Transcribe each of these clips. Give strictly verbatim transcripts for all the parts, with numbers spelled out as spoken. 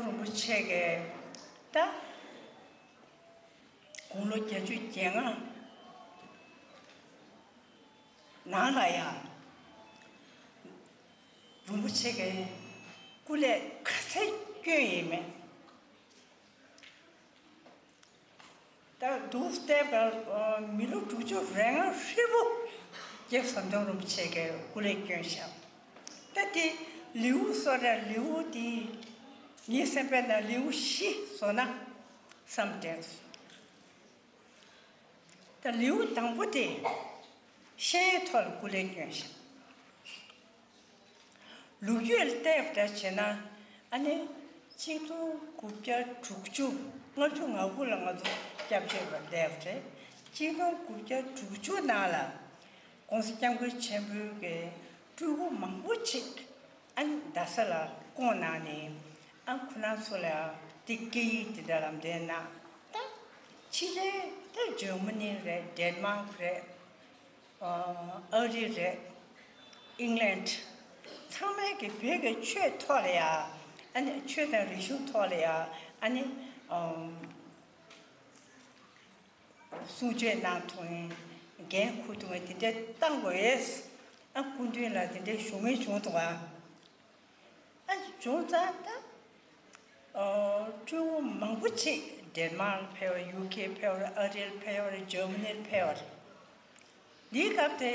རིན་པོ་ཆེ་གིས་ད་དགུང་ལོ་བརྒྱད་ཅུ་གྱ་ལྔ་ནང་ལ་ཡང་རིན་པོ་ཆེ་གི་སྐུ་ལས་ག་ཚད་བསྐྱོན་ཡོད་མེད། ད་འདུག་བལྟས་པར་མི་ལོ་དྲུག་ཅུ་རེ་ལྔ་ཧྲིལ་པོ་རྒྱལ་བ་ཟམ་གདོང་རིན་པོ་ཆེ་གིས་སྐུ་ལས་བསྐྱོན་བཞག་ད་དེ་ལེའུ་སོ་ར་ལེའུ་དེ་ངའི་སེམས་པའི་ནང་ལེའུ་བཞི་བཟོ་ན་བསམ་དྲན་སོང་། ད་ལེའུ་དང་པོ་དེ་ཤེས་ཡོན་ཐོག་ལ་སྐུ་ལས་བསྐྱོན་ཞིང་། ལོ་རྒྱུས་ལ་བལྟས་པ་འདྲ་བྱས་ན་ཨ་ནི་གཅིག་སྟོང་དགུ་བརྒྱ་དྲུག་ཅུ་ལྔ་བཅུ་ང་དགུ་ལ་ང་ཚོ་སྐྱབས་བཅོལ་བ་བསྡད་པ་རེད། གཅིག་སྟོང་དགུ་བརྒྱ་དྲུག་ཅུ་ནང་ལ་༸གོང་ས་༸སྐྱབས་མགོན་ཆེན་པོའི་གི་སྤྲུལ་སྐུ་མང་པོ་ཅིག་ཨ་ནི་རྡ་ས་ལ་བསྐོངས་གནང་ནས་ཨ་ཁོ་རང་ཚོ་ལ་དེ་སྐད་ཡིག་དེ་འདྲ་ལམ་སྟོན་གནང་། ད་ཕྱི་རྒྱལ་ད་འཇར་མ་ནི་རེད། ཌེན་མཱག་རེད། ཨ་རི་རེད། ཨིང་ལན། ཚང་མས་ཀྱི་བོད་ཀྱི་ཆོས་ཐོག་ལ་ཡ་ཨ་ནི་ཆོས་དང་རིག་གཞུང་ཐོག་ལ་ཡ་ཨ་ནི་ཨམ་གསུང་ཆོས་གནང་ཐུབ་མཁན། འགན་འཁུར་ཐུབ་མཁན་དེ་འདྲ་བཏང་དགོས། ཨ་སྐུ་མདུན་ལ་དེ་འདྲའི་ཞུ་མཁན་བྱུང་འདུག་ཨ། ཨ་བྱུང་ཙང་ད་ཨོ་སྤྲུལ་སྐུ་མང་པོ་ཅིག་ཌེན་མཱག་ཕེབས་པ། ཡུ་ཁེ་ཕེབས་པ། ཨ་རིར་ཕེབས་པ། འཇར་མ་ནིར་ཕེབས་པ། འདིའི་སྐབས་དེ་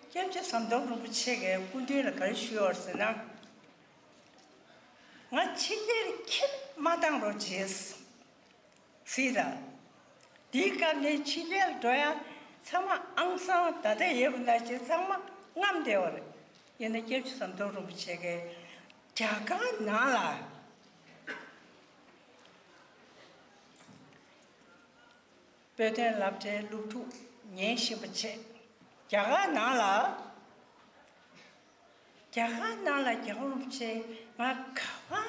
སྐྱབས་རྗེ་ཟམ་གདོང་རིན་པོ་ཆེ་གིས་སྐུ་མདུན་ལ་ག་རེ་ཞུས་པ་རེད་ཟེར་ན། ང་ཕྱི་རྒྱལ་ཁྱིམ་མ་བཏང་རོགས་བྱེད། སྲིད་ལ། འདིའི་སྐབས་ནས་ཕྱི་རྒྱལ་འགྲོ་ཡ་ཚང་མ་ཨང་སང་ད་ལྟ་ཡོད་པ་ནང་བཞིན་ཚང་མ་རྔམ་བསྡད་པ་རེད། ཡིན་ན་སྐྱབས་རྗེ་ཟམ་གདོང་རིན་པོ་ཆེ་གིས་རྒྱ་གར་ནང་ལ་བོད་དོན་སློབ་གྲྭའི་སློབ་ཕྲུག་ཉན་བཞིན་པ་བྱས། རྒྱ་གར་ནང་ལ། རྒྱ་གར་ནང་ལ་རྒྱལ་བ་རིན་པོ་ཆེ་ང་ག་པར་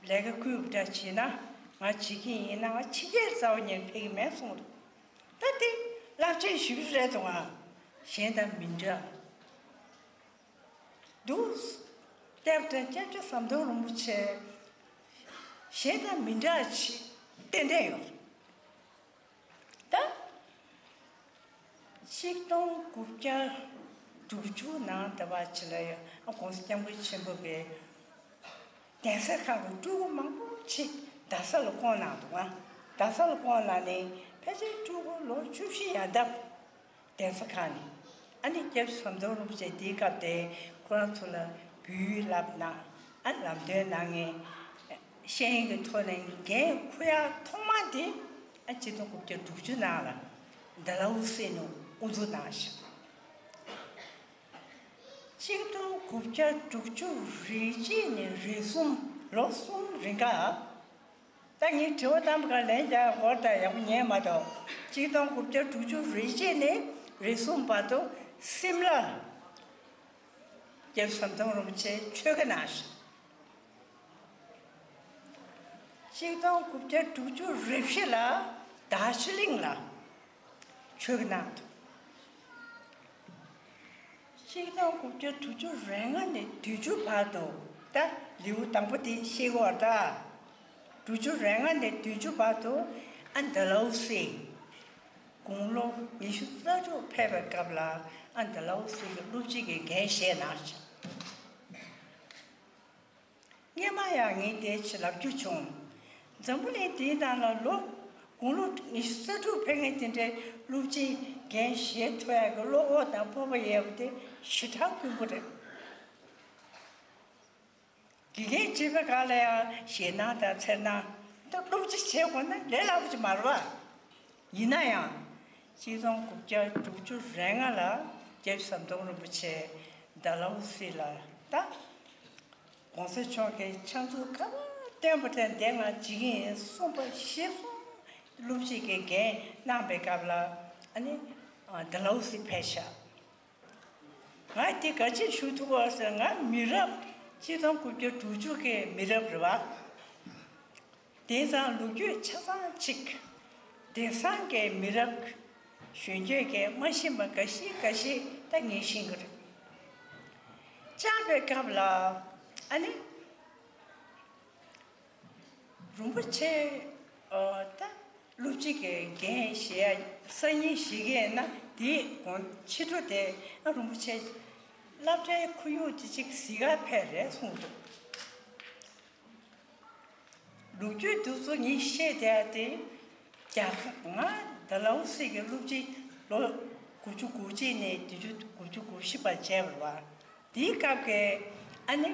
ལས་ཀ་བསྐུལ་བ་འདྲ་བྱས་ན་ང་བྱེད་ཀྱི་ཡིན་ན་ང་ཕྱི་རྒྱལ་རྩ་བ་ཉིད་ནས་ཕེབས་ཀྱི་མེད་གསུངས་འདུག་ད་དེ་རླབས་ཆེན་ཞེ་པོ་རེད་འདུག་ང་གཞན་དང་མི་འདྲ་འདུག་བལྟས་པ་དང་སྐྱབས་རྗེ་ཟམ་གདོང་རིན་པོ་ཆེ་གཞན་དང་མི་འདྲ་ཞིག་ཏན་ཏན་ཡོད་རེད། ད་ཆིག་སྟོང་དགུ་བརྒྱ་དྲུག་ཅུ་ནང་ད་བར་ཕྱི་ལ་ཡ་༸གོང་ས་༸སྐྱབས་མགོན་ཆེན་པོ་གིས་གདན་ས་ཁག་གི་སྤྲུལ་སྐུ་མང་པོ་ཅིག་རྡ་ས་ལ་བསྐོངས་གནང་འདུག་ཨ། རྡ་ས་ལ་བསྐོངས་གནང་ནས་ཕལ་ཆེར་སྤྲུལ་སྐུ་ལོ་བཅུ་བཞི་ཡར་འདབ་གདན་ས་ཁག་ནས་ཨ་ནི་སྐྱབས་རྗེ་ཟམ་གདོང་རིན་པོ་ཆེ་དེའི་སྐབས་དེ་ཁོ་རང་ཚོ་ལ་འབུལ་ཡོད་ལབ་གནང་། ཨ་ལམ་སྟོན་གནང་མཁན་ཤེས་ཡོན་གྱི་ཐོག་ནས་འགན་འཁུར་ཡག་ཐོག་མ་དེ་ཨ་ཆིག་སྟོང་དགུ་བརྒྱ་དྲུག་ཅུ་ནང་ལ་ཌལ་ཧོ་སི་ནས་དབུ་འཛུགས་གནང་ཞིང་། ཆིག་སྟོང་དགུ་བརྒྱ་དྲུག་ཅུ་རེ་གཅིག་ནས་རེ་གསུམ་ལོ་གསུམ་རིང་ག་ད་ངས་དྲི་བ་བཏང་པ་ག་ལན་རྒྱག་གོ་ད་ཡག་པོ་ཉན་མ་གཏོགས། ཆིག་སྟོང་དགུ་བརྒྱ་དྲུག་ཅུ་རེ་གཅིག་ནས་རེ་གསུམ་བར་དུ་སིམ་ལར་སྐྱབས་རྗེ་ཟམ་གདོང་རིན་པོ་ཆེ་ཆོས་དགེ་གནང་ཞིང་། ཆིག་སྟོང་དགུ་བརྒྱ་དྲུག་ཅུ་རེ་བཞི་ལ་དར་ཇི་ལིང་ལ་ཆོས་དགེ་གནང་འདུག་ཆིག་སྟོང་དགུ་བརྒྱ་དྲུག་ཅུ་རེ་ལྔ་ནས་བདུན་ཅུ་བར་དུ། ད་ལེའུ་དང་པོ་དེ་ཤེས་དགོས་ད། དྲུག་ཅུ་རེ་ལྔ་ནས་བདུན་ཅུ་བར་དུ་ཨ་ཌལ་ཧོ་སི་དགུང་ལོ་ཉི་ཤུ་རྩ་དྲུག་ཕེབས་པའི་སྐབས་ལ་ཨ་ཌལ་ཧོ་སི་གི་སློབ་སྤྱི་གི་འགན་བཞེས་གནང་ཞིང་། སྔོན་མ་ཡང་ངས་དེའི་ཆེད་ལབ་རྒྱུ་བྱུང་། འཛམ་བུ་གླིང་འདིའི་ནང་ལ་ལོ་དགུང་ལོ་ཉི་ཤུ་རྩ་དྲུག་ཕེབས་མཁན་དེ་འདྲའི་སློབ་སྤྱིའི་འགན་བཞེས་ཐུབ་ཡག་གི་བློ་ཁོག་དང་སྤོབས་པ་ཡོད་པ་དེ་ཞེ་དྲག་དཀོན་པོ་རེད། དགེ་རྒན་བྱེད་པའི་སྒང་ལ་ཡང་ཞེད་སྣང་དང་འཚེར་སྣང་། ད་སློབ་སྤྱི་བྱེད་དགོས་ན་ལས་སླ་པོ་ཅིག་མ་རེད་པ། ཡིན་ན་ཡང་། ཆིག་སྟོང་དགུ་བརྒྱ་དྲུག་ཅུ་རེ་ལྔ་ལ་སྐྱབས་རྗེ་ཟམ་གདོང་རིན་པོ་ཆེ་ཌལ་ཧོ་སི་ལ་ད་༸གོང་ས་མཆོག་གིས་ཕྱག་མཛུབ་ག་པར་བསྟན་པ་དེ་འདི་ང་བྱེད་ཀྱི་ཡིན་གསུངས་པ་གཞིར་བཟུང་སློབ་སྤྱི་གི་འགན་གནང་པའི་སྐབས་ལ་ཨ་ནི་ཌལ་ཧོ་སི་ཕེབས་ཤག་ང་དེ་ག་ཅི་ཞུ་ཐུབ་པ་ཟེར། ང་མི་རབས་ཆིག་སྟོང་དགུ་བརྒྱ་དྲུག་ཅུ་གི་མི་རབས་རེད་པ། དེང་སང་ལོ་རྒྱུས་ཆ་ཚང་གཅིག་དེང་སང་གི་མི་རབས་གཞོན་སྐྱེས་ཀྱིས་མ་ཤེས་པ་འགའ་ཞིག་འགའ་ཞིག་ད་ངས་ཤེས་ཀྱི་རེད། བཅར་བའི་སྐབས་ལ་ ཨ་ནི། རིན་པོ་ཆེ། ཨོ་ད། སློབ་སྤྱི་གི་འགན་བཞེས་ཡ་སང་ཉིན་བཞེས་ཀྱི་ཡིན་ན་དེའི་དགོང་ཕྱི་དྲོ་དེ་ཨ་རིན་པོ་ཆེ་སློབ་གྲྭའི་ཁོར་ཡུག་དེ་ཅིག་གཟིགས་ག་ཕེབས་རེད་གསུངས་འདུག་ལོ་རྒྱུས་དེ་ཚོ་ངས་བཤད་བསྡད་དེ། རྒྱ་གར་ང་ཌལ་ཧོ་སི་གི་སློབ་སྤྱི་ལོ་དགུ་བཅུ་གོ་གཅིག་ནས་དུས་རྒྱུན་དགུ་བཅུ་གོ་བཞི་བར་བྱས་པ་རེད་བ། དེའི་སྐབས་ཀྱི་ཨ་ནི་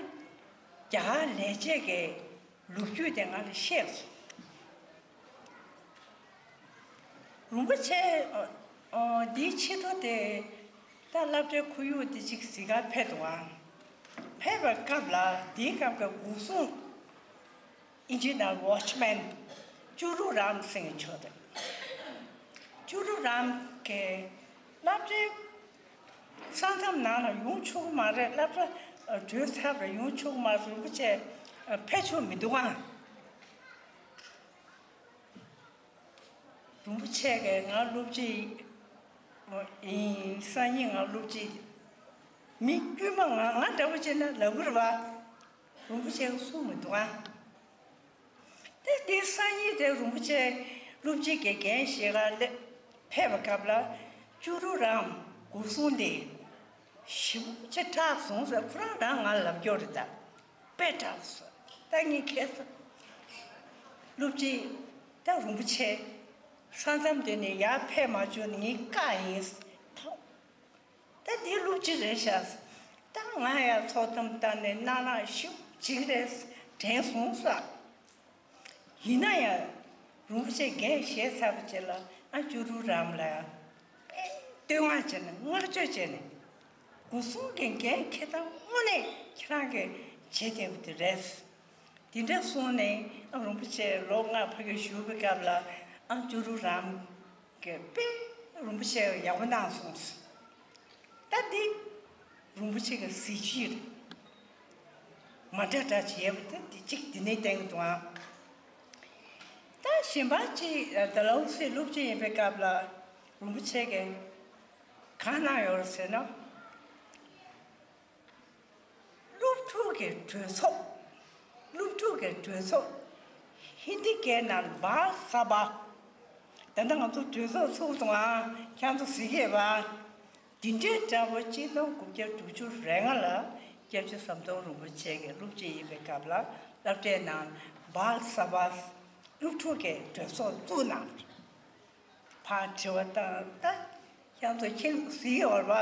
རྒྱ་གར་ལས་བྱེད་ཀྱི་ལོ་རྒྱུས་དེ་ང་ལ་བཤད་སོང་། རིན་པོ་ཆེ་འདིའི་ཕྱི་དྲོ་དེ་ད་སློབ་གྲྭའི་ཁོར་ཡུག་དེ་ཅིག་གཟིགས་ག་ཕེབས་འདུག་ཨང་། ཕེབས་པའི་སྐབས་ལ་དེའི་སྐབས་ཀྱི་སྒོ་སྲུང་ཨིན་ཇི་ནང་ཝོཆ་མེན་ཅུ་རུ་རམ་ཟེར་མཁན་ཅིག་ཡོད་རེད། ཅུ་རུ་རམ་གྱིས་སློབ་གྲྭའི་ས་མཚམས་ནང་ལ་ཡོང་ཆོག་གི་མ་རེད། སློབ་གྲྭ་གྲོལ་ཚར་བ་ལ་ཡོང་ཆོག་གི་མ་རེད། རིན་པོ་ཆེ་ཕེབས་ཆོག་མི་འདུག་ཨང་། རིན་པོ་ཆེ་གིས་ང་སློབ་སྤྱི་ཡིན། སང་ཉིན་ང་སློབ་སྤྱི། མི་དཀྱུས་མ་ང་ང་འདྲ་པོ་བྱས་ན་ལབ་ཀྱི་རེད་བ། རིན་པོ་ཆེ་གིས་གསུངས་མི་འདུག་ཨ། དེ་དེ་སང་ཉིན་དེ་རིན་པོ་ཆེ་སློབ་སྤྱི་གི་འགན་བཞེས་ག་སླེབས་ཕེབས་པའི་སྐབས་ལ་ཅུ་རུ་རམ་སྒོ་སྲུང་དེ་ཞེ་པོ་ཅིག་སྐྲག་སོང་ཟེར། ཁོ་རང་རང་ང་ལ་ལབ་ཀྱི་ཡོད་རེད་ད། དཔེ་དྲག་སོང་། ད་ངས་ཁྱེད་ཚོ་སློབ་སྤྱི་ད་རིན་པོ་ཆེ་ས་མཚམས་དེ་ནས་ཡར་ཕེབས་མ་བཅུག་ན་ངས་བཀག་ཡིན། ད་ད་འདི་སློབ་སྤྱི་རེད་ཤག་ད་ང་ཡར་ཚོགས་གཏམ་བཏང་ནས་གནང་གནང་ཞིབ་ཅིག་རེད་དྲན་སོང་ཟེར། ཡིན་ན་ཡང་རིན་པོ་ཆེ་འགན་བཞེས་ཚར་བ་བྱས་ལ་ཨ་ཅུ་རུ་རམ་ལ་ཡང་བསྟོད་བསྔགས་བྱས་ནས་བསྔགས་བརྗོད་བྱས་ནས། སྒོ་སྲུང་གི་འགན་འཁྱེར་སྟངས་དངོས་གནས་ཁྱེད་རང་གིས་བྱེད་བསྡད་པ་དེ་རེད། དེ་འདྲ་གསུངས་ནས་ཨ་རིན་པོ་ཆེ་ལོ་ལྔ་ཕ་གིར་བཞུགས་པའི་སྐབས་ལ་ཨ་ཅུ་རུ་རམ་གྱིས་དཔེ་རིན་པོ་ཆེ་ཡག་པོ་གནང་སོང་། ད་འདི་རིན་པོ་ཆེ་གི་གཟི་བརྗིད་རེད། མ་འདྲ་འདྲ་བྱས་པ་ད་འདི་གཅིག་འདི་ནས་བསྟན་གྱི་འདུག་ཨང་། ད་གཞན་པ་གཅིག་ཌལ་ཧོ་སི་སློབ་སྤྱི་ཡིན་པའི་སྐབས་ལ་རིན་པོ་ཆེ་གིས་གང་གནང་ཡོད་རེད་ཟེར་ན། སློབ་ཕྲུག་གི་གྲོས་ཚོགས། སློབ་ཕྲུག་གི་གྲོས་ཚོགས། ཧིན་དི་སྐད་ནང་བཱལ་ས་བྷ། ད་ལྟ་ང་ཚོ་གྲོས་ཚོགས་ཚུགས་སོང་ཨ། ཁྱེད་ཚོ་གཟིགས་ཡོད་པ། འདི་འདྲའི་འདྲ་པོ་གཅིག་སྟོང་དགུ་བརྒྱ་དྲུག་ཅུ་རེ་ལྔ་ལ་སྐྱབས་རྗེ་ཟམ་གདོང་རིན་པོ་ཆེ་གི་སློབ་སྤྱི་ཡིན་པའི་སྐབས་ལ་སློབ་གྲྭའི་ནང་བཱལ་ས་བྷ། སློབ་ཕྲུག་གི་གྲོས་ཚོགས་བཙུགས་གནང་། ཕར་དྲི་བ་བཏང་ད། ཁྱེད་ཚོ་ཁྱེད་གཟིགས་ཡོད་པ།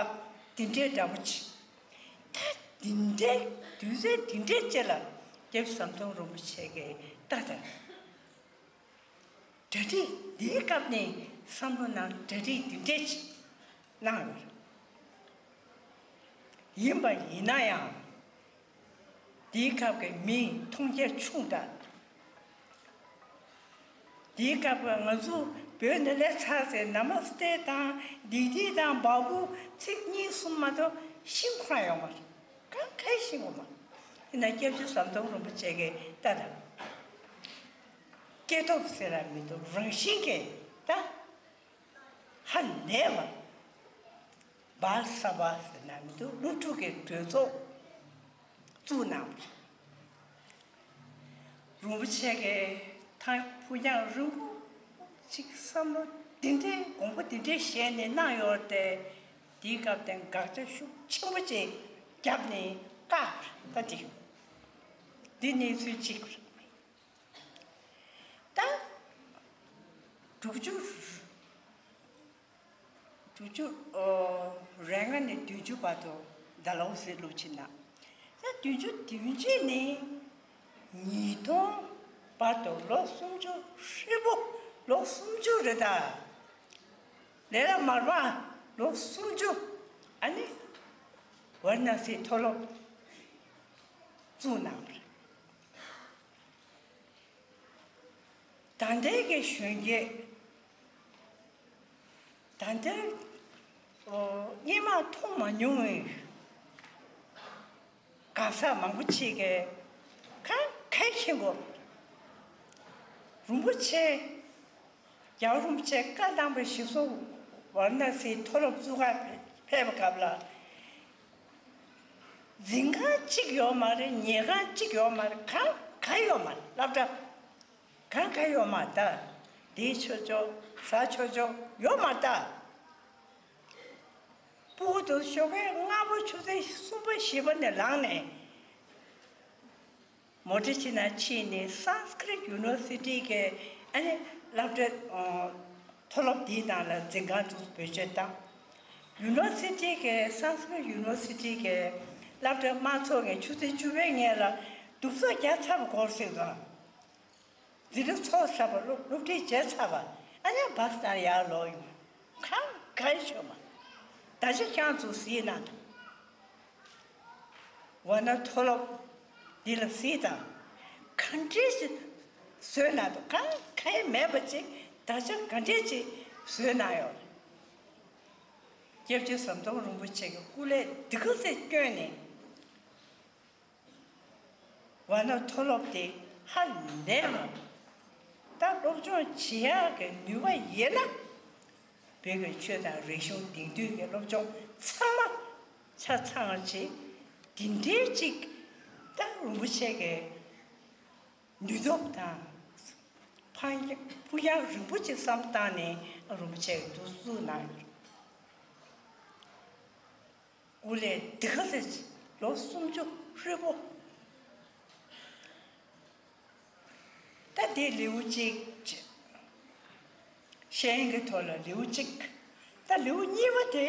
འདི་འདྲའི་འདྲ་པོ་ཅིག་ད་འདི་འདྲའི་དུས་ཚོད་འདི་འདྲའི་ཅིག་ལ་སྐྱབས་ཟམ་གདོང་རིན་པོ་ཆེ་གིས་ལྟ་དང་། གྲ་སྒྲིག་འདིའི་སྐབས་ནས་བསམ་བློ་ནང་གྲ་སྒྲིག་འདི་འདྲའི་ཅིག་གནང་ཡོད། ཡིན་པ་ཡིན་ན་ཡང་། དེའི་སྐབས་ཀྱི་མིའི་མཐོང་རྒྱ་ཆུང་དྲགས། དེའི་སྐབས་ཀྱི་ང་ཚོ་བོད་ནས་སླེབས་ཚར་ཚེ་ན་མ་སྟེ་དང་དི་དི་དང་བ་བུ་ཚིག་གཉིས་གསུམ་མ་གཏོགས་ཤེས་ཁོ་རང་ཡོང་མ་རེད། གང་ག་ཤེས་ཡོང་མ་རེད། ཡིན་ན་སྐྱབས་རྗེ་ཟམ་གདོང་རིན་པོ་ཆེ་གིས་ལྟ་དང་། སྐྱེ་སྟོབས་ཟེར་ར་མི་འདུག་རང་བཞིན་གྱིས་ད། ཧ་ལས་པ། བཱལ་ས་བྷ་ཟེར་ན་མི་འདུག་སློབ་ཕྲུག་གི་གྲོས་ཚོགས་བཙུགས་གནང་བ་རེད། རིན་པོ་ཆེ་གིས་ཐང་ཕུགས་རྒྱང་རིང་པོ་ཅིག་བསམ་བློ་འདི་འདྲའི་དགོངས་པ་འདི་འདྲའི་བཞེས་ནས་གནང་ཡོད་རེད་དེ། དེའི་སྐབས་དེ་དགག་བྱ་ཤུགས་ཆེན་པོ་ཅིག་བརྒྱབ་ནས་བཀག་པ་རེད། ད་འདི་འདི་གནས་ཚུལ་གཅིག་རེད། ད་དྲུག་ཅུ། དྲུག་ཅུ་རེ་ལྔ་ནས་བདུན་ཅུ་བར་དུ་ཌལ་ཧོ་སི་སློབ་ཆེན་ནང་། ད་བདུན་ཅུ་བདུན་ཅུ་ནས་ཉིས་སྟོང་བར་དུ་ལོ་སུམ་ཅུ་ཧྲིལ་པོ། ལོ་སུམ་ཅུ་རེད་ད། ལས་ལ་མ་རུངས་པ་ལོ་སུམ་ཅུ། ཨ་ནི་ཝཱ་ར་ཎ་སིའི་མཐོ་སློབ་བཙུགས་གནང་བ་རེད། ད་ལྟའི་གི་གཞོན་སྐྱེས། ད་ལྟའི་སྔོན་མ་མཐོང་མ་མྱོང་བའི་གང་ཟག་མང་པོ་ཅིག་གིས་གང་ག་ཤེས་དགོས། རིན་པོ་ཆེ། རྒྱལ་བ་རིན་པོ་ཆེ་བཀའ་གནང་བའི་གཞི་བཟུང་ཝཱ་ར་ཎ་སིའི་མཐོ་སློབ་བཙུགས་ག་ཕེབས་པའི་སྐབས་ལ། འཛིན་ཁང་གཅིག་ཡོད་མ་རེད། ཉལ་ཁང་གཅིག་ཡོད་མ་རེད། གང་གང་ཡོད་མ་རེད། སློབ་གྲྭ་གང་གང་ཡོད་མ་རེད། ད་འདི་ཆོས་ཕྱོགས་ཟ་ཆོས་ཕྱོགས་ཡོད་མ་རེད། ད་སྤུ་གུ་དེ་ཞོགས་ཀས་སྔ་པོ་ཆུ་ཚོད་གསུམ་པ་བཞི་པ་ནས་ལངས་ནས། མོ་ཊ་ཕྱི་ནང་ཕྱིན་ནས་Sanskrit University གི་ཨ་ནི་སློབ་གྲྭ་ཨ་མཐོ་སློབ་འདིའི་ནང་ལ་འཛིན་ཁང་དུ་བེད་སྤྱོད་བཏང་། University གི་Sanskrit University གི་སློབ་གྲྭ་དམངས་ཚོགས་ཀྱི་ཆུ་ཚོད་བཅུ་པའི་སྔོན་ལ་གདུབ་ཚོགས་རྒྱག་ཚར་བ་སྐོར་ཟེར་དང་། འཛིན་གྲྭ་ཚོགས་ཚར་བ། སློབ་སློབ་ཁྲིད་བྱས་ཚར་བ། ཨ་ནི་བཱས་ནང་ཡར་ལོག་ཡོང་། གང་གང་ཤོད་མ། ད་ཆ་ཁྱང་ཚོ་གཟིགས་ན་དང་། ཝ་ན་མཐོ་སློབ་འདི་ལ་གཟིགས་དང་། ག་འདྲས་ཞིག་བཟོས་ན་དང་། གང་གང་ཡང་མེད་པ་ཅིག་ད་ཆ་ག་འདྲས་ཅིག་བཟོས་ན་ཡོད། སྐྱབས་རྗེ་ཟམ་གདོང་རིན་པོ་ཆེ་གི་སྐུ་ལས་འདི་ག་ཚད་བསྐྱོན་ནས། ཝ་ན་མཐོ་སློབ་དེ་ཧ་ལས་པ། ད་སློབ་སྦྱོང་བྱེད་ཡག་གི་ནུས་པ་ཡོད་ན། བོད་ཀྱི་ཆོས་དང་རིག་གཞུང་དེང་དུས་ཀྱི་སློབ་སྦྱོང་ཚང་མ་ཆ་ཚང་ཅིག་འདི་འདྲའི་ཅིག་ད་རིན་པོ་ཆེ་གི་ནུས་སྟོབས་དང་། ཕ་ཕུགས་རྒྱང་རིང་པོ་ཅིག་བསམ་བཏང་ནས་རིན་པོ་ཆེ་གི་འདུག་བཙུགས་གནང་ཡོད། སྐུ་ལས་འདི་ག་ཚད་ལོ་སུམ་ཅུ་ཧྲིལ་པོ། ད་འདི་ལེའུ་གཅིག་བྱས། ཤེས་ཡོན་གྱི་ཐོག་ལ་ལེའུ་གཅིག་ད་ལེའུ་གཉིས་པ་དེ།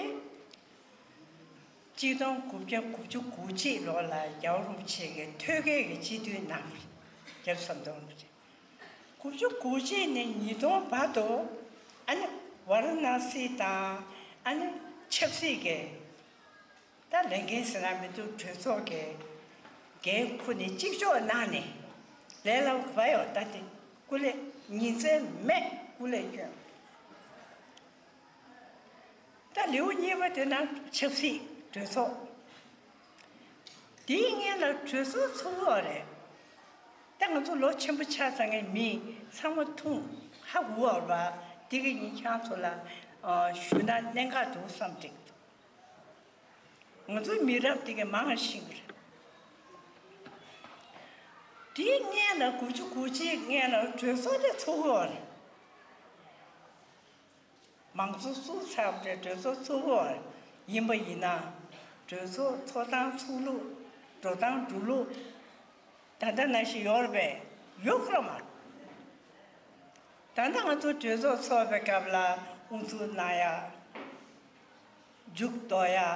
གཅིག་སྟོང་དགུ་བརྒྱ་དགུ་བཅུ་གོ་གཅིག་ལོ་ལ་རྒྱལ་བ་རིན་པོ་ཆེ་གིས་ཐོད་རྒལ་གྱི་སྤྱི་འཐུས་གནང་། རྒྱལ་བ་ཟམ་གདོང་རིན་པོ་ཆེ། དགུ་བཅུ་གོ་གཅིག་ནས་ཉིས་སྟོང་བར་དུ་ཨ་ནི་ཝཱ་ར་ཎ་སི་དང་ཨ་ནི་ཆབ་སྲིད་ཀྱི་ད་ལས་འགན་ཟེར་ན་མི་འདུག་གྲོས་ཚོགས་ཀྱི་འགན་ཁུར་ནས་གཅིག་ལྕོགས་གནང་ནས་ལས་སླ་པོ་ཡོད། ད་དེ་སྐུ་ལས་ཉིན་མཚན་མེད་སྐུ་ལས་བསྐྱོན། ད་ལེའུ་གཉིས་པ་དེ་ན་ཆབ་སྲིད་གྲོས་ཚོགས། དེའི་སྔོན་ལ་གྲོས་ཚོགས་ཚོགས་ཡོད་རེད། ད་ང་ཚོ་ལོ་ཆེན་པོ་ཆགས་ཚར་མཁན་མི་ཚང་མ་ཐུག་ཧ་གོ་བ་རེད་པ། དེ་གི་ཉིན་ཁྱེད་ཚོ་ལ་ཨ་ཞུ་ན་གནད་འགག་འདུག་བསམ་དྲན། ང་ཚོའི་མི་རབས་དེ་གི་མང་ཤེས་ཀྱི་རེད། དེའི་སྔོན་ལ་དགུ་བཅུ་གོ་གཅིག་སྔོན་ལ་གྲོས་ཚོགས་དེ་ཚོགས་ཡོད་རེད། མང་གཙོ་བཙུགས་ཚར་བའི་གྲོས་ཚོགས་ཚོགས་ཡོད་རེད། ཡིན་པ་ཡིན་ན་གྲོས་ཚོགས་ཚོགས་སྟངས་ཚུགས་ལུགས། འགྲོ་སྟངས་འགྲོ་ལུགས། ད་ལྟ་ནང་བཞིན་ཡོད་རེད་པས། ཡོད་ཁོ་རང་མ་རེད། ད་ལྟ་ང་ཚོ་གྲོས་ཚོགས་ཚོགས་པའི་སྐབས་ལ་དབུ་འཛུགས་གནང་ཡ། མཇུག་རྫོགས་ཡ།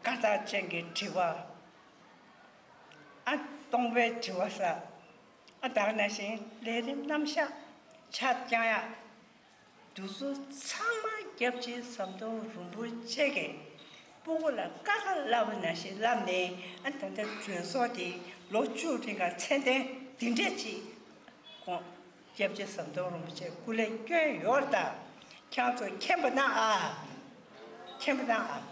བཀའ་རྟགས་ཅན་གྱི་དྲི་བ། ཨ་སྟོང་པའི་དྲི་བ་ཟེར། ཨ་ད་ག་ནང་བཞིན་ལས་རིམ་རྣམ་གཞག་ཆ་རྐྱང་ཡ། འདི་ཚོ་ཚང་མ་སྐྱབས་རྗེ་ཟམ་གདོང་རིན་པོ་ཆེ་གིས་སྤུ་གུ་ལ་ཀ་ཁ་བསླབ་པ་ནང་བཞིན་བསླབས་ནས། ཨ་ད་ལྟ་གྲོས་ཚོགས་དེ་ལོ་བཅུ་རིང་ག་མཚན་ལྡན་འདི་འདྲས་ཅིག་དགོངས། སྐྱབས་རྗེ་ཟམ་གདོང་རིན་པོ་ཆེ་སྐུ་ལས་བསྐྱོན་ཡོད་ད། ཁྱེད་ཚོ་མཁྱེན་པ་གནང་ཨ། མཁྱེན་པ་གནང་ཨ།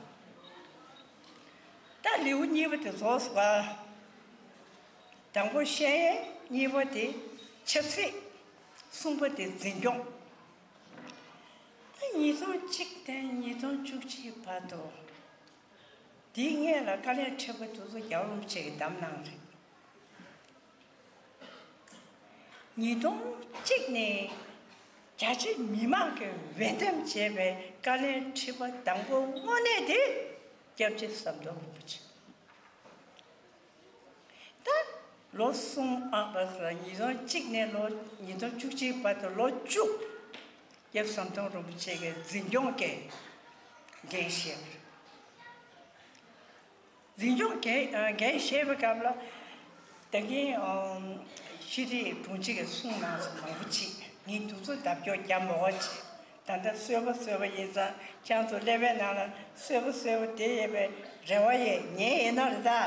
ད་ལེའུ་གཉིས་པ་དེ་རྫོགས་སོང་ཨ། དང་པོ་ཤེས་ཡོན། གཉིས་པ་དེ་ཆབ་སྲིད། གསུམ་པ་དེ་འཛིན་སྐྱོང་། ད་ཉིས་སྟོང་གཅིག་ནས་ཉིས་སྟོང་བཅུ་གཅིག་བར་དུ། དེའི་སྔོན་ལ་དཀའ་ལས་འཕྲད་པོ་དེ་ཚོ་རྒྱལ་བ་རིན་པོ་ཆེ་གིས་བདམས་གནང་རེད། ཉིས་སྟོང་གཅིག་ནས་རྒྱ་ཆེ་མི་མང་གིས་འོས་འདེམས་བྱས་པའི་དཀའ་ལས་འཕྲད་པ་དང་པོ་དངོས་གནས་དེ་སྐྱབས་རྗེ་ཟམ་གདོང་རིན་པོ་ཆེ། ད་ལོ་གསུམ། ཨ་བ་ཉིས་སྟོང་གཅིག་ནས་ལོ་ཉིས་སྟོང་བཅུ་གཅིག་བར་དུ་ལོ་བཅུ། སྐྱབས་ཟམ་གདོང་རིན་པོ་ཆེ་གིས་འཛིན་སྐྱོང་གི་འགན་བཞེས་པ་རེད། འཛིན་སྐྱོང་འགན་འགན་བཞེས་པའི་སྐབས་ལ། ད་གིན་ཨམ་ཤེས་རིག་དྲུང་ཆེ་གིས་གསུངས་གནང་སོང་མང་པོ་ཅིག་ངས་འདུག་ཚོ་ལྡབ་སྐྱོར་རྒྱབ་མ་དགོས་ཅིག་ད་ལྟ་གསོལ་བ་གསོལ་བ་ཡིན་ཙང་ཁྱེད་ཚོ་ཀླད་པའི་ནང་ལ་གསོལ་བ་གསོལ་བ་དེ་ཡོད་པའི་རེ་བ་ཡོད། ཉན་ཡོད་ན་རེད་ད།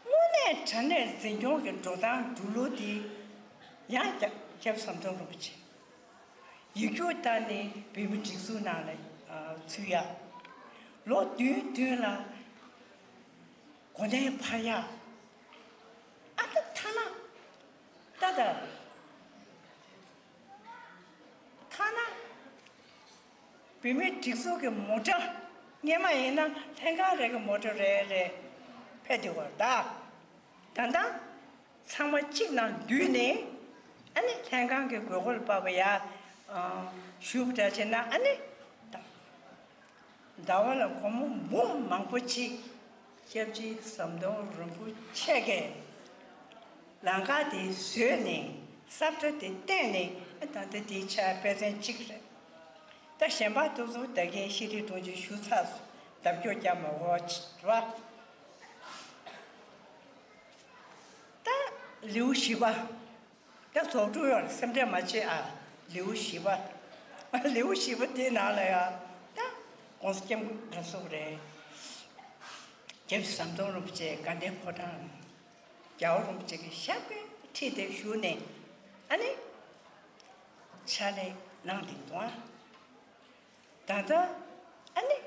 དངོས་གནས་དྲང་གནས་འཛིན་སྐྱོང་གི་འགྲོ་སྟངས་འགྲོ་ལུགས་དེ་ཡང་བསྐྱར་སྐྱབས་ཟམ་གདོང་རིན་པོ་ཆེ། ཡིག་རྒྱུགས་བཏང་ནས་བོད་མི་སྒྲིག་འཛུགས་ནང་ལ་ཚུད་ཡ། ལོ་བདུན་བདུན་ལ་གོ་གནས་འཕར་ཡ། ཨ་ད་ཐ་ན་ད་ད་ཐ་ན་བོད་མི་སྒྲིག་འཛུགས་ཀྱི་མོ་ཊ་ སྔོན་མ་ཡིན་ན་ལྷན་ཁང་རེ་གི་མོ་ཊ་རེ་རེ་ཕེབས་བསྡད་པ་རེད་ད། ད་ལྟ་ཚང་མ་གཅིག་ནང་བསྡུས་ནས་ཨ་ནི་ལྷན་ཁང་གི་དགོས་མཁོ་ལ་དཔག་པའི་ཡ་ཞུ་བ་འདྲ་བྱས་ན་ཨ་ནི་ད་ཟླ་བ་ལ་སྒོར་མོ་འབུམ་མང་པོ་ཅིག་སྐྱབས་རྗེ་ཟམ་གདོང་རིན་པོ་ཆེ་གིས་ལམ་ཁ་དེ་བཟོས་ནས་ས་ཁྲ་དེ་བཏོན་ནས་ད་ལྟ་དེའི་ཆ་དཔེ་མཚོན་གཅིག་རེད། ད་གཞན་པ་དེ་ཚོ་ད་གིན་ཤེས་རིག་དྲུང་ཆེ་ཞུ་ཚར་སོང་། ལྡབ་སྐྱོར་རྒྱག་མ་དགོས་པ། ད་ལེའུ་བཞི་པ། ད་རྫོགས་འགྲོ་ཡོང་སེམས་ཁྲལ་མ་བྱེད་ཨ། ལེའུ་བཞི་པ། ལེའུ་བཞི་པ་དེའི་ནང་ལ་ཡང་ད་༸གོང་ས་༸སྐྱབས་མགོན་ག་སོགས་རེད། སྐྱབས་རྗེ་ཟམ་གདོང་རིན་པོ་ཆེ་དགའ་ལྡན་ཕོ་བྲང་རྒྱལ་བ་རིན་པོ་ཆེ་གི་ཞབས་སྐུའི་ཁྲི་དེ་བཞུགས་ནས་ཨ་ནི་ཕྱག་ལས་གནང་བསྡད་འདུག་ཨ། ད་ལྟ་ཨ་ནི་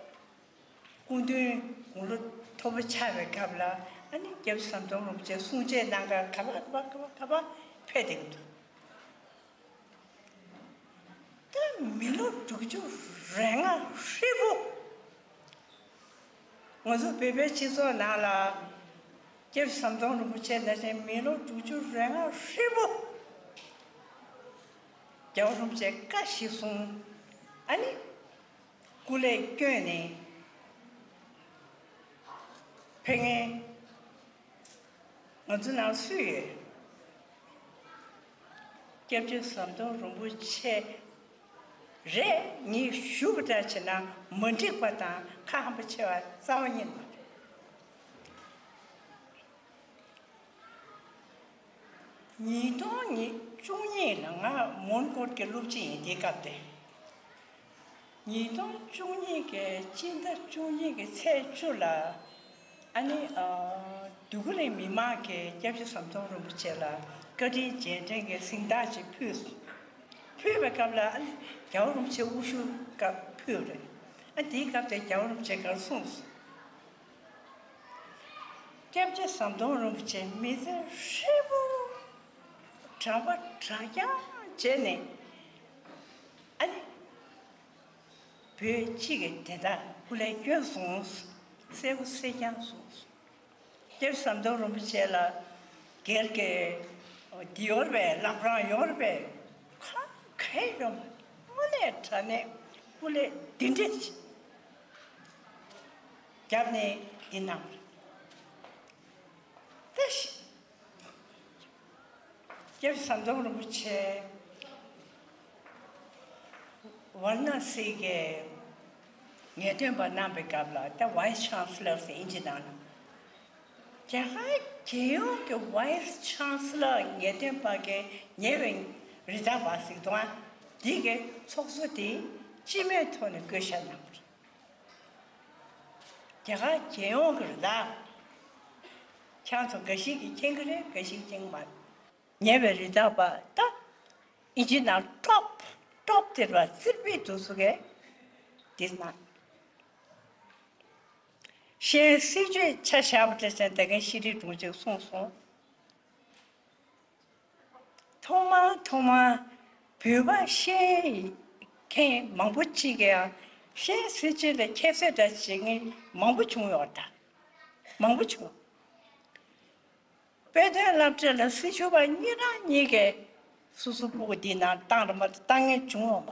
སྐུ་མདུན་དགུང་ལོ་མཐོ་པོ་ཆགས་པའི་སྐབས་ལ་ཨ་ནི་སྐྱབས་རྗེ་ཟམ་གདོང་རིན་པོ་ཆེ་གསུང་ཆོས་གནང་གར་ག་པར་ག་པར་ག་པར་ག་པར་ཕེབས་བསྡད་ཀྱི་འདུག་ད་མི་ལོ་དྲུག་ཅུ་རེ་ལྔ་ཧྲིལ་པོ། ང་ཚོ་བོད་པའི་སྤྱི་ཚོགས་ནང་ལ་སྐྱབས་རྗེ་ཟམ་གདོང་རིན་པོ་ཆེ་ནང་བཞིན་མི་ལོ་དྲུག་ཅུ་རེ་ལྔ་ཧྲིལ་པོ་རྒྱལ་བ་རིན་པོ་ཆེ་བཀའ་བཞིན་སྲུང་། ཨ་ནི་སྐུ་ལས་བསྐྱོན་ནས་ཕེབས་མཁན་ང་ཚོ་ནང་སུ་ཡོད། སྐྱབས་རྗེ་ཟམ་གདོང་རིན་པོ་ཆེ་རེད་ངས་ཞུ་བ་འདྲ་བྱས་ན་མ་འགྲིག་པ་དང་ཁ་ཧམ་པ་ཆེ་བ་རྩ་བ་ཉིད་མ་རེད། ཉིས་སྟོང་ཉི་བཅུ་གཉིས་ལ་ང་མོན་གྷོ་གི་སློབ་སྤྱི་ཡིན་དེའི་སྐབས་དེ། ཉིས་སྟོང་བཅུ་གཉིས་ཀྱི་སྤྱི་ཟླ་བཅུ་གཉིས་ཀྱི་ཚེས་བཅུ་ལ་ཨ་ནི་ཨ་འདོད་རྒུ་གླིང་མི་མང་གིས་སྐྱབས་རྗེ་ཟམ་གདོང་རིན་པོ་ཆེ་ལ་བཀའ་དྲིན་རྗེས་དྲན་གྱི་གཟེངས་རྟགས་ཅིག་ཕུལ་སོང་། ཕུལ་བའི་སྐབས་ལ་ཨ་ནི་རྒྱལ་བ་རིན་པོ་ཆེ་དབུ་བཞུགས་སྐབས་ཕུལ་རེད། ཨ་དེའི་སྐབས་དེ་རྒྱལ་བ་རིན་པོ་ཆེ་ག་རེ་གསུངས་སོང་། སྐྱབས་རྗེ་ཟམ་གདོང་རིན་པོ་ཆེ་མི་ཚེ་ཧྲིལ་པོ་གྲྭ་པ་གྲྭ་རྐྱང་བྱས་ནས་ཨ་ནི་བོད་སྤྱི་གི་བདེན་མཐའ་སྐུ་ལས་བསྐྱོན་སོང་། གསལ་པོ་གསལ་རྐྱང་གསུངས་སོང་། སྐྱབས་རྗེ་ཟམ་གདོང་རིན་པོ་ཆེ་ལ་སྒེར་གྱི་འདི་ཡོད་རེད་པས་བླ་བྲང་ཡོད་རེད་པས་ཁ་གས་ཡོད་མ་རེད། དངོས་གནས་དྲང་གནས་སྐུ་ལས་འདི་འདྲ་ཞིག་བརྒྱབ་ནས་འདི་གནང་བ་རེད། ད་ཤི། སྐྱབས་རྗེ་ཟམ་གདོང་རིན་པོ་ཆེ་ཝཱ་ར་ཎ་སི་གི་ངེས་སྟོན་པ་གནང་པའི་སྐབས་ལ་ད་Vice Chancellor ཟེར་ཨིན་ཇི་ནང་ལ། རྒྱ་གར་རྒྱལ་ཡོངས་ཀྱི་Vice Chancellor ངེས་སྟོན་པ་གི་ཉེ་བའི་རི་དྭགས་པ་ཟིག་འདུག་ཨ། འདི་གི་ཚོགས་གཙོ་དེ་སྤྱི་མོས་ཐོག་ནས་བསྐོ་བཞག་གནང་བ་རེད། རྒྱ་གར་རྒྱལ་ཡོངས་ཀྱི་རི་དྭགས། ཁྱེད་ཚོ་འགའ་ཞིག་གིས་མཁྱེན་གྱི་རེད། འགའ་ཞིག་མཁྱེན་གྱི་མ་རེད། ཉེ་བའི་རི་དྭགས་པ་ད་ཨིན་ཇི་ནང་ཊོབ་ཊོབ་དེ་ར་རྩིར་པའི་དུས་སུ་གས་དེ་ན། གཞན་སྲིད་བྱུས་ཆ་བཞག་པ་དེ་ཚོ་ད་གིན་ཤེས་རིག་དྲུང་ཆེས་གསུངས་སོང་། ཐོག་མར་ཐོག་མར་བོད་པ་ཤེས་མཁན་མང་པོ་ཅིག་གིས་ཡང་གཞན་སྲིད་བྱུས་ལ་ཁྱད་གསོད་འདྲ་བྱེད་མཁན་མང་པོ་བྱུང་ཡོད་ད། མང་པོ་བྱུང་། དཔེ་སྟོན་སློབ་གྲྭ་ལ་སྲི་ཞུ་བ་གཉིས་རང་གཉིས་ཀས་སོ་སོ་སྤུ་གུ་འདི་ནང་བཏང་ར་མ་བཏང་མཁན་བྱུང་ཡོད་མ།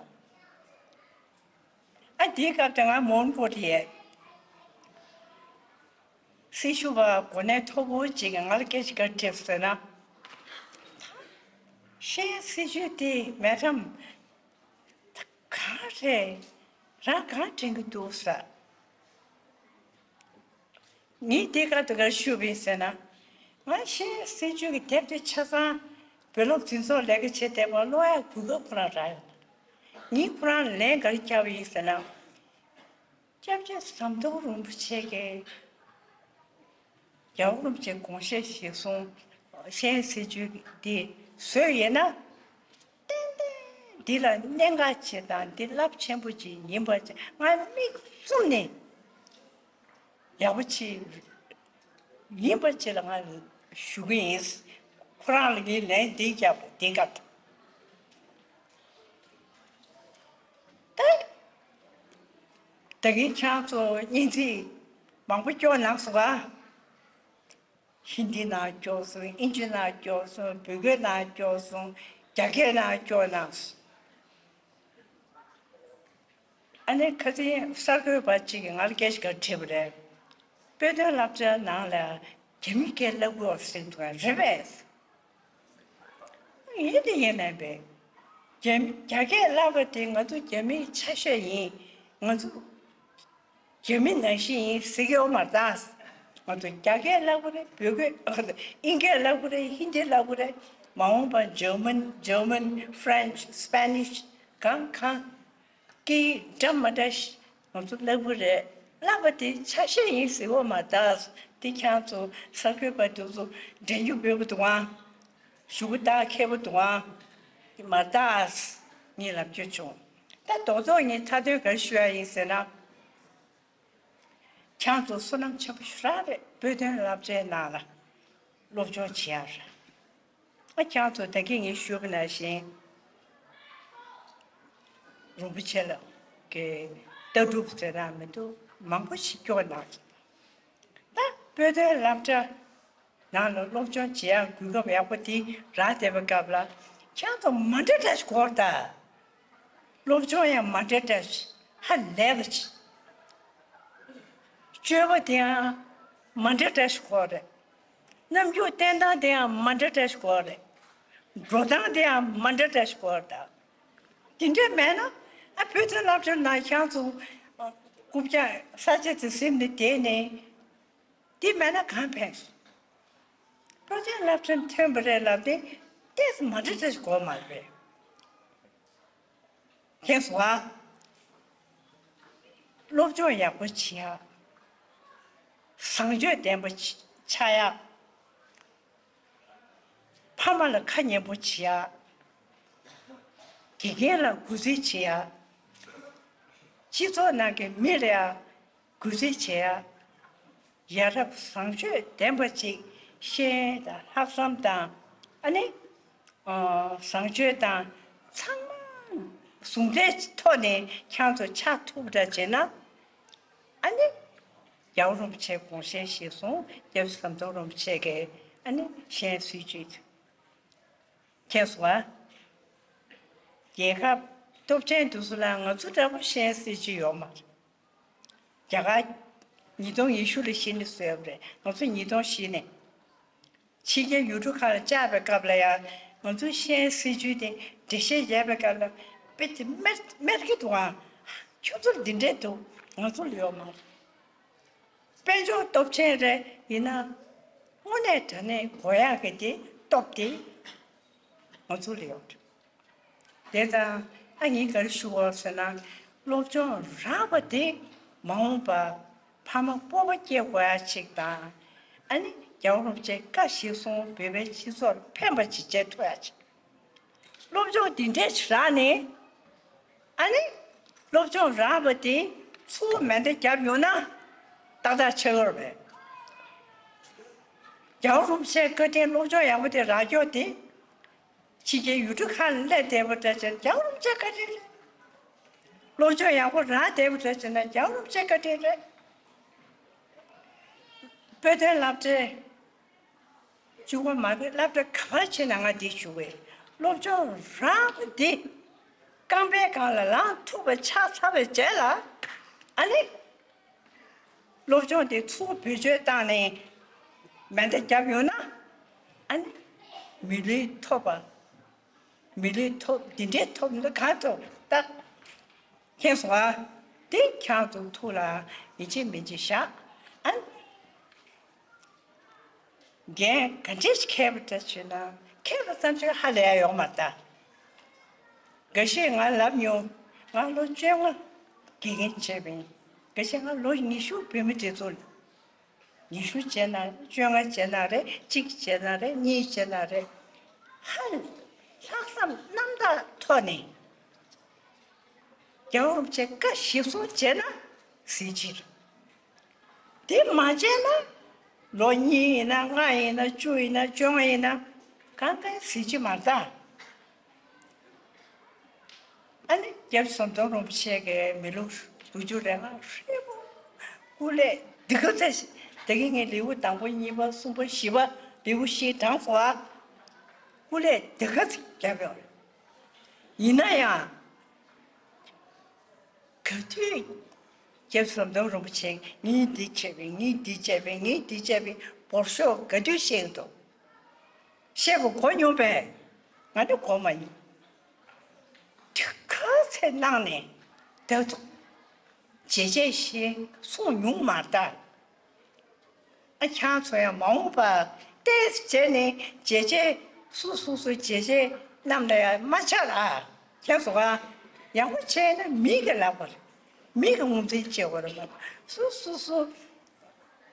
ཨ་འདིའི་སྐབས་དེ་ང་མོན་གྷོ་རེད། སྲི་ཞུ་བ་གོ་གནས་མཐོ་པོ་ཅིག་གིས་ང་ལ་སྐད་ཆ་ག་རེ་དྲིས་ཟེར་ན། ད་གཞན་སྲི་ཞུ་དེ་མེད་དམ། ད་ག་རེ་རང་གང་དྲན་གྱི་འདུག་ཟེར། ངས་དེ་ག་དེ་གར་ཞུས་པ་ཡིན་ཟེར་ན། ང་གཞན་སྲིད་བྱུས་ཀྱི་དེབ་དེ་ཆ་ཚང་བོད་སློབ་འཛིན་ཚོགས་ལས་ཀ་བྱེད་བསྡད་པ་ཀློག་ཡག་གོ་སྐབས་ཁོ་རང་རག་ཡོད། ངས་ཁོ་རང་ལན་ག་རེ་བརྒྱབ་པ་ཡིན་ཟེར་ན། སྐྱབས་རྗེ་ཟམ་གདོང་རིན་པོ་ཆེ་གིས་རྒྱལ་བ་རིན་པོ་ཆེ་དགོངས་བཞེད་གཞིར་བཟུང་གཞན་སྲིད་བྱུས་འདི་བཟོས་ཡོད་ན། ཏན་ཏན་འདི་ལ་གནད་འགག་ཆེ་དང་འདི་རླབས་ཆེན་པོ་ཅིག་ཡིན་པ་ང་མིག་བཙུམ་ནས་ཡག་པོ་ཅིག་ཡིན་པ་ཅིག་ལ་ང་ཞུ་གི་ཡིན། ཁོ་རང་ལ་ངས་ལན་འདི་བརྒྱབ་པ་འདི་འགབ་ད། ད་གིན་ཁྱེད་ཚོ་སྙན་ཚིག་མང་པོ་སྐྱོར་གནང་སོང་ག་ཧིན་དི་ནང་སྐྱོར་སོང་། ཨིན་ཇི་ནང་སྐྱོར་སོང་། བོད་སྐད་ནང་སྐྱོར་སོང་། རྒྱ་སྐད་ནང་སྐྱོར་གནང་སོང་། ཨ་ནི་ཁ་སང་གསར་འགོད་པ་གཅིག་གིས་ང་ལ་སྐད་ཆ་འགའ་དྲིས་པ་རེད། དཔེ་སྟོན་སློབ་གྲྭའི་ནང་ལ་རྒྱ་མི་སྐད་བསླབ་དགོས་ཟེར་འདུག་རེད་པས། ཡིན་དེ་ཡིན་མིན་པས། རྒྱ་རྒྱ་སྐད་བསླབ་པ་དེ་ང་ཚོ་རྒྱ་མིའི་ཆ་ཤས་ཡིན། ང་ཚོ་རྒྱ་མི་ནང་བཞིན་ཡིན་ཟེར་གྱི་ཡོད་མ་རེད་ད། ང་ཚོ་རྒྱ་སྐད་བསླབ་ཀྱི་རེད། བོད་སྐད། ཨིན་སྐད་བསླབ་ཀྱི་རེད། ཧིན་དི་བསླབ་ཀྱི་རེད། མ་འོངས་པ་German German French Spanish གང་གང་སྐད་འདྲ་མི་འདྲ་ཞིག་ང་ཚོ་བསླབ་ཀྱི་རེད། བསླབ་པ་དེ་ཆ་ཤས་ཡིན་ཟེར་གྱི་ཡོད་མ་རེད་ད། དེ་ཁྱེད་ཚོ་གསར་འགོད་པ་དེ་ཚོ་འགྲན་རྒྱུ་དཔེ་པོ་འདུག་ཨང་། ཞུ་གུ་བཏགས་མཁས་པོ་འདུག་ཨང་། མ་བཏགས། ངས་ལབ་རྒྱུ་བྱུང་། ད་རྡོག་རྡོག་ངས་མཐའ་དོན་ག་རེ་ཞུ་ཡ་ཡིན་ཟེར་ན། ཁྱེད་ཚོ་བསོད་ནམས་ཆེན་པོ་ཞེ་དྲག་རེད། དཔེ་སྟོན་སློབ་གྲྭའི་ནང་ལ་སློབ་སྦྱོང་བྱེད་ཡ་རེད། ཨ་ཁྱེད་ཚོ་ད་གིན་ངས་ཞུས་པ་ནང་བཞིན་རིན་པོ་ཆེ་ལ་གི་ལྟ་གྲུབ་ཟེར་ན་མི་འདུག་མང་པོ་ཞིག་སྐྱོར་གནང་སོང་། ད་དཔེ་སྟོན་སློབ་གྲྭ་ནང་ལ་སློབ་སྦྱོང་བྱེད་ཡག་གོ་སྐབས་ཡག་པོ་དེ་རག་བསྡད་པའི་སྐབས་ལ་ཁྱེད་ཚོ་མ་འདྲ་འདྲ་ཞིག་གོ་ད། སློབ་སྦྱོང་ཡང་མ་འདྲ་འདྲ་ཞིག་ཧ་ལས་པ་ཅིག་སྤྱོད་པ་དེ་ཡང་མ་འདྲ་འདྲ་ཞིག་གོ་རེད། རྣམ་འགྱུར་བསྟན་སྟངས་དེ་ཡང་མ་འདྲ་འདྲ་ཞིག་གོ་རེད། འགྲོ་སྟངས་དེ་ཡང་མ་འདྲ་འདྲ་ཞིག་གོ་རེད་ད། དེ་འདྲ་མེད་ན་ཨ་བོད་ཚོའི་སློབ་གྲྭ་ནང་ཁྱེད་ཚོ་རྐུབ་བཀྱག་ས་ཆ་དེ་ཟིན་ནས་བསྡད་ནས། དེ་མེད་ན་གང་ཕན་སོང་། བོད་ཚོའི་སློབ་གྲྭ་ཐོན་པ་རེད་ལབ་སྟེ་ཏོག་ཙམ་མ་འདྲ་འདྲ་ཞིག་གོ་མ་རེད། མཁྱེན་སོང་ཨ། སློབ་སྦྱོང་ཡག་པོ་བྱེད་ཡག་བཟང་སྤྱོད་ལྡན་པ་ཆགས་ཡག་ཕ་མ་ལ་ཁ་ཉན་པོ་བྱེད་ཡག་དགེ་རྒན་ལ་གུས་བརྩི་བྱེད་ཡག་སྤྱི་ཚོགས་ནང་གི་མི་ལ་ཡང་གུས་བརྩི་བྱེད་ཡག་ཡ་རབས་བཟང་སྤྱོད་ལྡན་པ་ཅིག་ཤེས་ཡོན་དང་ལྷག་བསམ་དང་ཨ་ནི་བཟང་སྤྱོད་དང་ཚང་མ་ཟུང་འབྲེལ་ཐོག་ནས་ཁྱེད་ཚོ་ཆགས་ཐུབ་འདྲ་བྱས་ན་ཨ་ནི་རྒྱལ་བ་རིན་པོ་ཆེ་དགོངས་བཞེད་གཞིར་བཟུང་རྒྱལ་བ་ཟམ་གདོང་རིན་པོ་ཆེ་གི་ཨ་ནི་ཤེས་ཡོན་སྲིད་བྱུས། མཁྱེན་སོང་ཨ། རྒྱལ་ཁབ་སྟོབས་ཆེན་དེ་ཚོ་ལ་ང་ཚོ་འདྲ་པོ་ཤེས་ཡོན་སྲིད་བྱུས་ཡོད་མ་རེད། རྒྱ་གར་ཉིས་སྟོང་ཉི་ཤུ་ལ་གཞི་ནས་བཟོས་པ་རེད། ང་ཚོ་ཉིས་སྟོང་བཞི་ནས་ཕྱི་རྒྱལ་ཡུལ་གྲུ་ཁག་ལ་བཅར་བའི་སྐབས་ལ་ཡང་ང་ཚོའི་ཤེས་ཡོན་སྲིད་བྱུས་དེ་འགྲེལ་བཤད་བརྒྱབ་པའི་སྐབས་ལ་དཔེ་དེ་སྨད་སྨད་ཀྱི་འདུག་ཨང་། ཁྱོད་ཚོར་འདི་འདྲས་འདུག་ང་ཚོ་ལ་ཡོད་མ་རེད། དཔལ་འབྱོར་སྟོབས་ཆེན་རེད་ཡིན་ན་དངོས་གནས་དྲང་གནས་དགོས་ཡག་གི་དེ་སྟོབས་དེ་ང་ཚོ་ལ་ཡོད་རེད། དེ་དང་ཨ་ངས་ག་རེ་ཞུ་དགོས་ཟེར་ན་སློབ་སྦྱོང་རག་པ་དེ་མ་འོངས་པ་ཕ་མ་སྤོབས་པ་སྐྱེ་དགོས་ཡ་ཅིག་དང་ཨ་ནི་རྒྱལ་བ་རིན་པོ་ཆེ་བཀའ་གཞིར་བཟུང་བོད་པའི་སྤྱི་ཚོགས་ལ་ཕན་པ་ཅིག་བྱེད་ཐུབ་ཡ་ཅིག་སློབ་སྦྱོང་འདི་འདྲས་ཅིག་རག་ནས་ཨ་ནི་སློབ་སྦྱོང་རག་པ་དེ་ཚུར་མེ་མདའ་བརྒྱབ་ཡོང་ན་ཏག་ཏག་ཆགས་ཡོད་རེད། རྒྱལ་བ་རིན་པོ་ཆེའི་བཀའ་དྲིན་སློབ་སྦྱོང་ཡག་པོ་དེ་རག་རྒྱུ་དེ། ཕྱི་རྒྱལ་ཡུལ་གྲུ་ཁག་ལ་སླེབས་བསྡད་པ་འདྲ་བྱས་ན་རྒྱལ་བ་རིན་པོ་ཆེའི་བཀའ་དྲིན་རེད། སློབ་སྦྱོང་ཡག་པོ་རག་བསྡད་པ་འདྲ་བྱས་ན་རྒྱལ་བ་རིན་པོ་ཆེའི་བཀའ་དྲིན་རེད། དཔེ་སྟོན་སློབ་གྲྭའི་བཅུ་པ་མ་དཔེ་སློབ་གྲྭ་ག་པར་ཕྱིན་ན་ང་འདི་ཞུ་བས་སློབ་སྦྱོང་རག་པ་འདི་རྐང་པའི་སྒང་ལ་ལངས་ཐུབ་པ་ཆགས་ཚར་བའི་རྗེས་ལ་ཨ་ནི། སློབ་སྦྱོང་དེ་ཚུར་བེད་སྤྱོད་བཏང་ནས་མེ་མདའ་བརྒྱབ་ཡོང་ན་ཨ་ནི་མི་ལུས་ཐོབ་པ། མི་ལུས་ཐོབ་འདི་འདྲའི་ཐོབ་འདི་གང་ཐོབ་ད། མཁྱེན་སོང་ཨ། དེ་ཁྱེད་ཚོ་ཐུགས་ལ་ཡིད་ཆེས་མི་བྱེད་བཞག་ཨ། འགན་ག་འདྲས་ཤིག་འཁྱེར་བ་འདྲ་བྱས་ན་འཁྱེར་བ་ཙམ་ཞིག་ཧ་ལས་ཡ་ཡོང་མ་ད། འགའ་ཤས་ང་ལབ་མྱོང་། ང་ལོ་བཅོ་ལྔ་དགེ་རྒན་བྱས་པ་ཡིན། འགའ་ཤས་ང་ལོ་ཉི་ཤུ་བོད་མི་སྒྲིག་འཛུགས་ལ། ཉི་ཤུ་བྱས་ན་བཅོ་ལྔ་བྱས་ན་རེད། གཅིག་བྱས་ན་རེད། གཉིས་བྱས་ན་རེད། ཧ། ལྷག་བསམ་རྣམ་དག་ཐོག་ནས་རྒྱལ་བ་རིན་པོ་ཆེ་བཀའ་གཞིར་བཟུང་བྱས་ན་གཟི་བརྗིད་རེད། དེ་མ་བྱས་ན་ལོ་གཉིས་ཡིན་ན་ལྔ་ཡིན་ན་བཅུ་ཡིན་ན་བཅོ་ལྔ་ཡིན་ན་གང་གང་གཟི་བརྗིད་མ་རེད་ད། ཨ་ནི་རྒྱལ་བ་ཟམ་གདོང་རིན་པོ་ཆེ་གི་མི་ལུས་ དུ་ཅུ་རེ་ལ་ཧྲིལ་པོ། སྐུ་ལས་འདི་ག་ཚད་ཞིག་དེ་གི་ངས་ལེའུ་དང་པོ་གཉིས་པ་གསུམ་པ་བཞི་པ་ལེའུ་བཞི་དྲངས་སོང་ཨ། སྐུ་ལས་འདི་ག་ཚད་བརྒྱབ་ཡོད་རེད། ཡིན་ན་ཡང་། ག་དུས་རྒྱལ་ཟམ་གདོང་རིན་པོ་ཆེ་ངས་འདི་བྱས་པས་ངས་འདི་བྱས་པས་ངས་འདི་བྱས་པས་བོར་ཤོག་ག་དུས་བཤད་ཀྱི་འདུག་བཤད་པ་གོ་མྱོང་པས། ང་ནི་གོ་མ་མྱོང་། དེ་ག་ཚད་གནང་ནས་ད་དུང་བྱས་རྗེས་ཤིག་གསུངས་མྱོང་མ་རེད་ད། ཨ་ཁྱང་ཚོ་ཡང་མ་འོངས་པ་ཏོག་ཙམ་བྱས་ནས་བྱས་རྗེས་སུ་སུ་སུ་བྱས་རྗེས་རྣམས་ལ་ཡང་མ་ཆགས་ལ། ཁྱེད་ཚོ་ག་ཡག་པོ་བྱས་ན་མི་གི་ལབ་པ་རེད། མི་གི་ངོས་འཛིན་བྱེད་དགོས་རེད་མ་གཏོགས་སུ་སུ་སུ་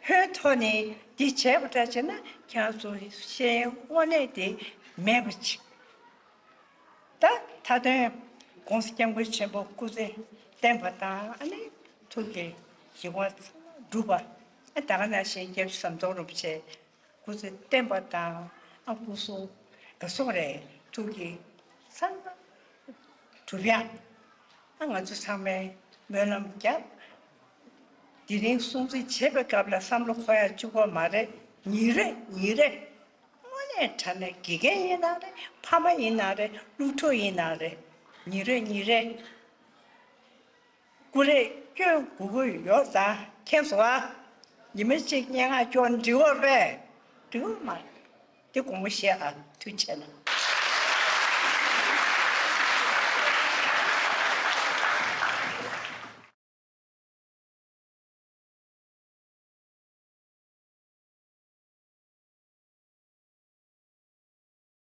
ཧོན་ཐོག་ནས་འདི་བྱས་པ་འདྲ་བྱས་ན་ཁྱེད་ཚོ་ཤེས་ཡོན་དངོས་གནས་དེ་མེད་པ་ཅིག་ད་མཐའ་དོན་༸གོང་ས་༸སྐྱབས་མགོན་ཆེན་པོ་སྐུ་ཚེ་བརྟན་པ་དང་ཨ་ནི་ཐུགས་ཀྱི་བཞེད་དགོངས་ཚང་མ་འགྲུབ་པ། ཨ་ད་ག་ནང་བཞིན་སྐྱབས་རྗེ་ཟམ་གདོང་རིན་པོ་ཆེ་སྐུ་ཚེ་བརྟན་པ་དང་ཨ་སྐུ་གཟུགས་ག་སོང་རེད་ཐུགས་ཀྱི་ཚང་མ་འགྲུབ་ཡག་ཨ་ང་ཚོ་ཚང་མས་སྨོན་ལམ་རྒྱབ། དེ་རིང་སྲུང་བརྩི་བྱེད་པའི་སྐབས་ལ་བསམ་བློ་འཁོར་ཡག་གཅིག་པོ་མ་རེད། ཉིན་རེ་ཉིན་རེ། དངོས་གནས་དྲང་གནས་དགེ་རྒན་ཡིན་ན་རེད། ཕ་མ་ཡིན་ན་རེད། སློབ་ཕྲུག་ཡིན་ན་རེད། ཉིན་རེ་ཉིན་རེ་སྐུ་ལས་སྐྱོན་དགོས་ཀྱི་ཡོད་ཙང་མཁྱེན་སོང་ཨ། ཉི་མ་གཅིག་སྙན་ངག་སྐྱོན་འགྲིག་གི་རེད་པས། འགྲིག་གི་མ་རེད། དེ་དགོངས་པ་བཞེས་ཨ། ཐུགས་རྗེ་ཆེ་གནང་།